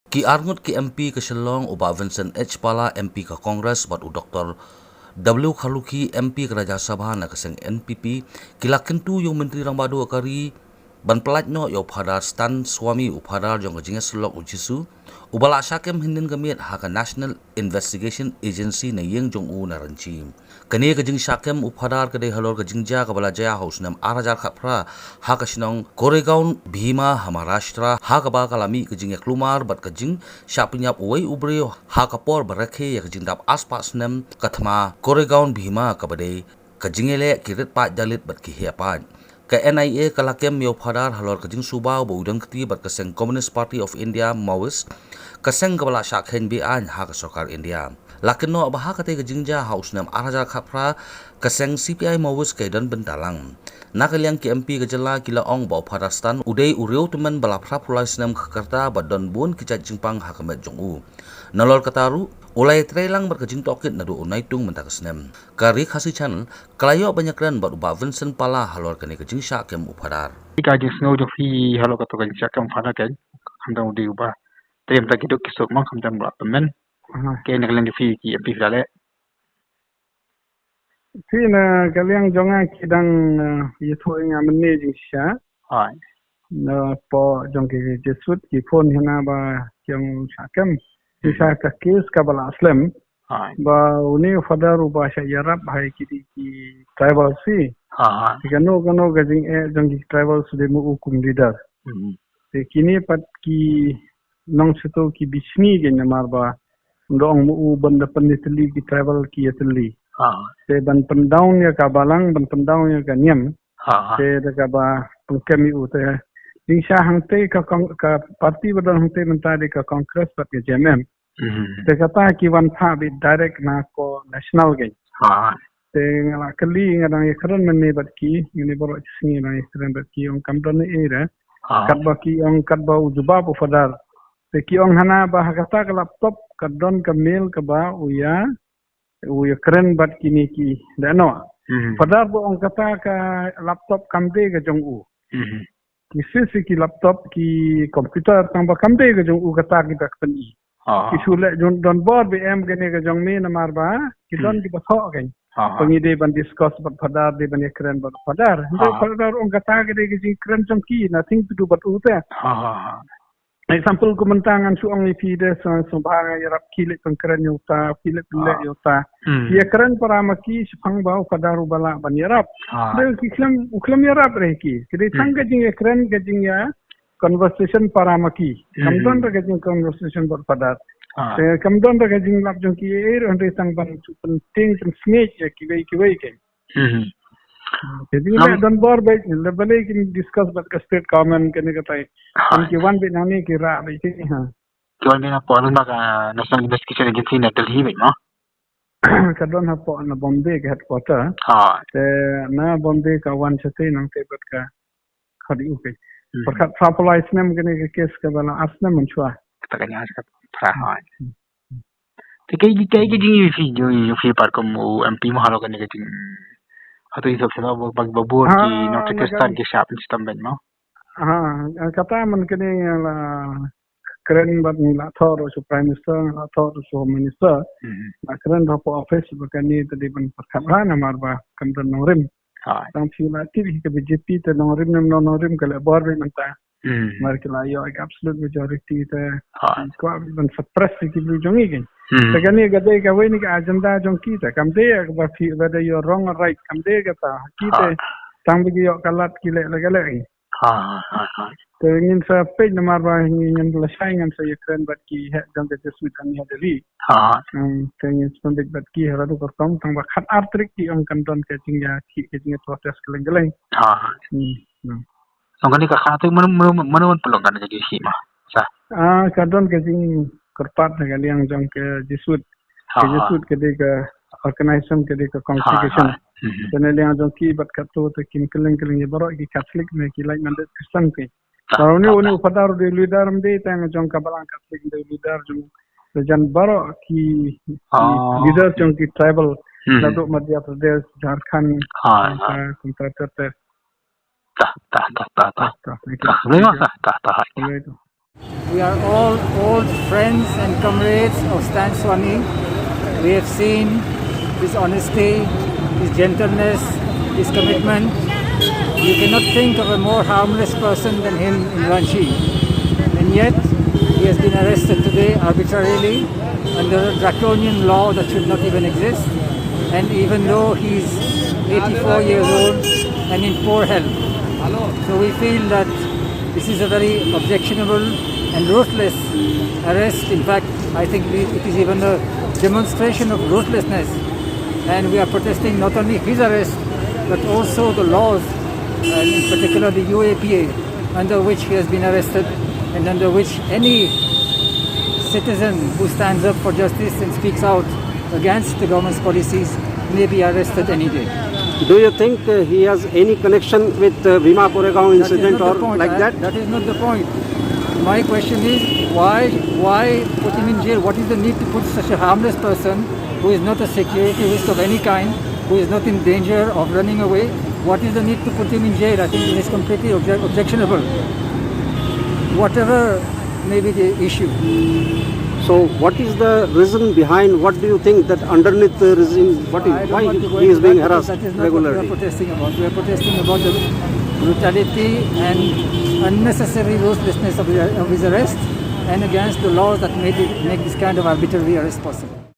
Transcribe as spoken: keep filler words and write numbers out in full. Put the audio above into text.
Ki arngut ki M P ka Shillong, u Bah Vincent H Pala, M P ka Congress, bad u Doktor W Kharlukhi, M P ka Rajya Sabha na ka seng N P P, ki la kyntu ïa u Myntri Rangbah Duh ka ri ban pyllait noh ïa u Phadar Stan Swami, u Phadar jong ka jingïasyllok u Jisu, uba la shah kem hynnin ka miet ha ka National Investigation Agency na ïing jong u na Ranchi. Kane ka jingshah kem u Phadar ka dei halor ka jingjia kaba la jia ha u snem ar hajar khatphra ha ka shnong Koregaon Bhima ha Maharashtra, ha kaba ka la mih ka jingïaklumar bad ka jingshah pynïap uwei u briew ha ka por ba rakhe ïa ka jingdap arspah snem ka thma Koregaon Bhima, kaba dei ka jingïaleh ki rit paid dalit bad ki heh paid. Ka N I A ka la kem ïa u Phadar halor ka jingsuba ba u don kti bad ka seng Communist Party of India, Maoist, ka seng kaba la shah kheiñ be-aiñ ha ka sorkar India. La kynnoh ba ha katei ka jingjia ha u snem ar hajar khatphra, ka seng C P I Maoist ka ïadon bynta lang. Na ka liang ki M P ka jylla ki la ong ba u Phadar Stan u dei u riewtymmen ba la phra phew lai snem ka rta bad don bun ki jait jingpang ha ka met jong u. Nalor kata ruh, u la ïatrei lang bad ka jingtohkit naduh u Naitung mynta ka snem. Ka Ri Khasi Channel ka la ïoh ban ïakren bad u Bah Vincent Pala halor kane ka jingshah kem u Phadar. Ka jingsngew jong phi halor kata ka jingshah kem u Phadar, khamtam u dei uba trei mynta ki duk ki suk, khamtam ba la pynmen. Aha. Ka na ka liang jong phi ki M P phi la leh? Phi, na ka liang jong nga ki dang, eh, ïathuh ïa nga mynne jingshisha. Hai. Napoh jong ki Jesuit ki phone ïa nga ba ki ong shah kem. Hmm. Shisha ka case kaba la slem. Hai. Ba une u Phadar uba shah ïarap ha ki, ki tribal, phi. Hai. Te kano kano ka jingeh jong ki tribal u dei mo u kum leader. Hmm. Te kine pat ki nongshito ki bishni kein namar ba ong mo u ban da pynïatylli ki tribal ki ïatylli. Hai. Te ban pyndown ïa ka balang, ban pyndown ïa ka niam. Hai. Te da kaba pynkem ïa u te. Jingshisha hangtei ka kong-, ka party ba don hangtei mynta dei ka Congress bad ka J M M. Mhm. Te kata ki wan phah beit direct na ko national kein. Hai. Te nga la kylli, nga dang ïakren mynne bad ki, mynne baroh ki sngi nga dang ïakren bad ki, ong kam don ei ei re. Hai. Katba ki ong, katba u jubab u Phadar. Te ki ong hana ba ha kata ka laptop ka don ka mail kaba u ïa, u ïakren bad kine ki, da noh. Mhm. Phadar ba ong kata ka laptop kam dei ka jong u. Mhm. Ki sisi ki laptop, ki computer, tang ba kam dei ka jong u kata ki ba ka pyni. Aha. Ki shu leh jong, don bor ba em kane ka jong me namar ba ki don, hmm, ki ba thoh kein. Aha. Ba ngi dei ban discuss bad Phadar, dei ban ïakren bad Phadar. Hynrei, aha, Phadar ong kata ka dei ka jingkren jong ki, nothing to do bad u te. Aha. Example, kum mynta ngan shu ong ïa phi de, sa, sa ba nga ïarap, khie leit pynkren ïa uta, khie leit pynleh, ah, ïa uta. Hmm. Ïakren para ma ki shaphang ba u Phadar uba lah ban ïarap. Ah. De ki khlem, u khlem ïarap re ki. Ki dei tang, hmm, ka jingïakren, ka jingïa conversation para ma ki. Kam, hmm, don re ka jing conversation bad Phadar. Ah. Te kam don re ka jinglap jong ki ei ei ruh, hynrei tang ban shu pyntieng pynsngew ïa kiwei kiwei kein. Hmm. Te dei, nam, don bor beit, lada balei kin discuss bad ka state government kane katai. Ha. Kin ki wan beit nangne ki rah beit te, ha. Ki wan beit na pdeng ba ka National Investigation Agency na Delhi beit, no? Ka don hapoh na Bombay ka headquarter. Ha. Te na Bombay ka wan shatei nangtei bad ka khot ïa u kein. Hmm. Pyrkhat phra phew lai snem kane ka case kaba la ar snem mynshuwa. Kata ka jingïasyllok phra, ha. Hmm. Te kaei, kaei ka jingïohi jong, jong phi pat kum u M P mo halor kane ka jing, hato i sop sop ba, ba, ba bun ki, ah, nongtrei Khristan ki shah pynshitom beit mo? Ah, kata man kane la kren bad ngi la thoh ruh sha u Prime Minister, la thoh ruh sha u Home Minister. Hmm. La kren ruh hapoh office ba kane te dei ban pyrkhat bha namar ba kam don nongrim. Ha. Tang phi la tip hi ka B J P te nongrim ne ym nongrim ka leh bor beit mynta. Hmm. Namar ki la ïoh ka absolute majority te. Ha. Ki kwah ban suppress ki briew jong ngi kein. Hmm. Te kane ka dei kawei na ki agenda jong ki te. Kam dei kaba phi, whether you're wrong or right. Kam dei kata. Ki te, ha, tang ba ki ïoh ka lad ki leh la ka leh. Ha, ha, ha. Te ngin sa peit namar ba ngin, ngin lashai ngin sa ïakren bad ki heh jong ka Jesuit hangne ha Delhi. Ha. Hmm, te ngin sa peit bad ki ha la dei ka rukom tang ba khatar tarik ki ong kan don ka jingïa, ki, ka jingïa protest kylleng kylleng. Ha. Hmm, hmm. Ong kane ka khatar tarik mano, mano, mano ban pynlong kane ka jingïakhih ma? Sa. Ah, ka don ka jingkyrpad na ka liang jong ka Jesuit. Ha, ha. Ka Jesuit ka dei ka organization, ka dei ka congregation. Ha, ha. Hmm. Te na liang jong ki bad kato te kin kylleng kylleng ïa baroh ki Catholic ne ki like-minded Christian ki. Tah, tah, tah. Une u Phadar u dei leader, ym dei tang jong ka balang Catholic, u dei leader jong ka jan baroh ki, ki, oh, leader jong ki tribal. Hmm. Naduh Madhya Pradesh, Jharkhand, ha, ha, kumta, kumta ter ter. Tah, tah, tah, tah, tah. Tah, tah, thank you. Tah, thank you. Tah, tah, tah. Thank you. We are all old friends and comrades of Stan Swami. We have seen his honesty, his gentleness, his commitment. You cannot think of a more harmless person than him in Ranchi. And yet, he has been arrested today arbitrarily under a draconian law that should not even exist. And even though he's eighty-four years old and in poor health. So we feel that this is a very objectionable and ruthless arrest. In fact, I think we, it is even a demonstration of ruthlessness. And we are protesting not only his arrest, but also the laws, and in particular the U A P A, under which he has been arrested and under which any citizen who stands up for justice and speaks out against the government's policies may be arrested any day. Do you think uh, he has any connection with uh, Bhima Koregaon That is incident not or the point. like I- that? That is not the point. My question is why why put him in jail? What is the need to put such a harmless person who is not a security risk of any kind, who is not in danger of running away? What is the need to put him in jail? I think this is completely obje- objectionable. Whatever may be the issue. So, what is the reason behind? What do you think that underneath the regime? What is I don't why want to he, go he is into being that because harassed that is not what we are regularly? Protesting about. We are protesting about the brutality and unnecessary ruthlessness of, the, of his arrest and against the laws that made it, make this kind of arbitrary arrest possible.